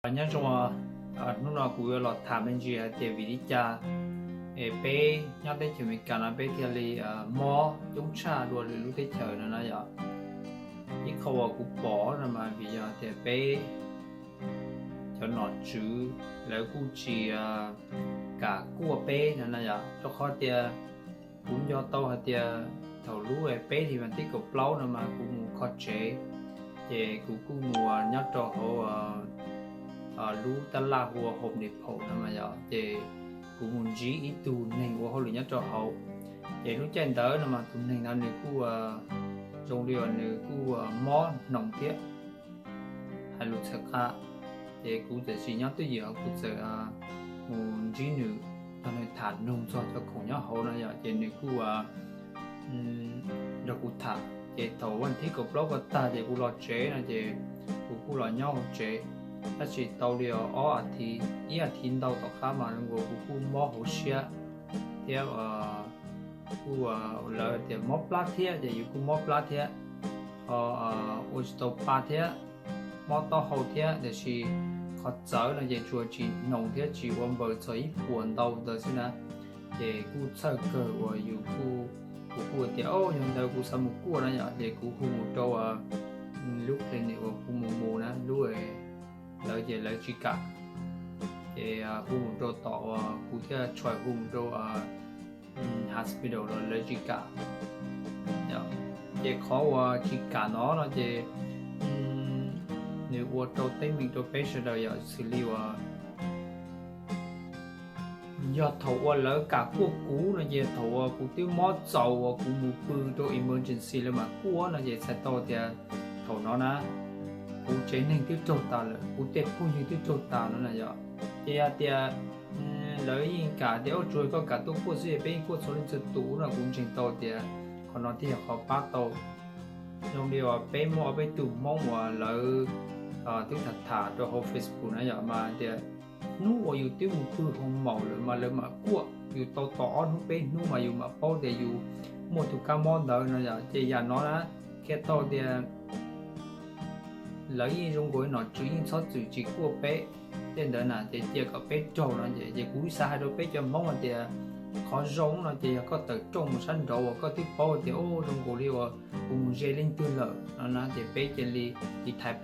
Nyob zoo, hnub no kuv yuav los tham me ntsis hais tias vim li cas es peb nyob teb chaws Amelikas no peb thiaj li mob coob tshaj dua lwm lub teb chaws no na yom. Ib qho uas kuv pom no mas vim yog tias peb cov nom tswv lawv kuj tsis kam kuaj peb no na yom, rau qhov tias kuv nco tau hais tias thaum lub peb hlis vas thib kaum plaub no mas kuv mus kho tsev, ces kuv kuj mus nyob rau hauv lub tab laj hu ua Home Depot no mas yom, ces kuv mus ntsib ib tug neeg ua hauj lwm nyob rau hauv. Ces lub caij ntawd no mas tus neeg no nws kuj zoo li uas nws kuj mob hnoos thiab hais lus txhawv qab. Ces kuv txawm tsis nyob twj ywm, kuv txawm mus ntsib nws, nrog nws tham noog txog cov khoom nyob hauv no yom, ces nws kuj nrog kuv tham. Ces thaum vas thib kaum plaub ko tag ces kuv los tsev no ces kuv kuj los nyob hauv tsev. Tab sis tau li ob athiv, ib athiv ntau tom qab mas zoo nkaus kuv kuj mob hauv siab thiab kuj, lawv tias mob plab thiab ces yus kuj mob plab thiab, ho ua tsis tau pa thiab, mob taub hau thiab, tiam sis qhov txawv no ces tsuas tsis hnoos thiab tsis ua npaws txog ib puas ntau ntawd xwb na. Ces kuj txhawj kawg uas yus kuj, kuv kuj tias, o, yog ntawd kuv xav mus kuaj na yom, ces kuv hu mus rau lub clinic uas kuv mus mus na, lub lawv ces lawv tsis kam. Ces hu mus rau tom uas kuv thiaj tshais hu mus rau hospital los lawv tsis kam. Ces qhov uas tsis kam no no ces nws ua rau teeb meem rau peb sawv daws yom, xws li uas yog thaum uas lawv kam kuaj kuv no ces thaum uas kuv twb mob txaus uas kuv mus pw rau emergency lawv mam kuaj no ces txhais tau tias thaum no na kuv tsev neeg twb raug tas lawm, kuv tej phooj ywg twb raug tas no na yom. Ces yog tias lawv yeej kam tias ua tsuas koj kam tuaj kuaj xwb es peb yeej kuaj txhua leej txhua tus no, kuv ntseeg tau tias qhov no thiaj yog qhov pab tau. Zoo li uas peb muaj ob peb tug Hmoob uas lawv twb tham tham rau hauv Facebook na yom, mas tias hnub uas yus twb mus pw hoo maum lawm mas lawv mam kuaj, yus tau tos ob hnub peb hnub mas yus mam paub tias yus muaj tus kab mob ntawd no yom. Ces yam no na qhia tau tias lawv yeej zoo nkaus li nom tswv yeej txhob txwm tsis kuaj peb tej ntawd na, ces cia kom peb raug no ces, ces kuv xav hais rau peb cov Hmoob hais tias qhov zoo no ces yog koj tawm rooj mus sab nraud uas koj twb paub tias o zoo nkaus li uas kuv mus ze leej twg lawm no na, ces peb cia li tiv thaiv peb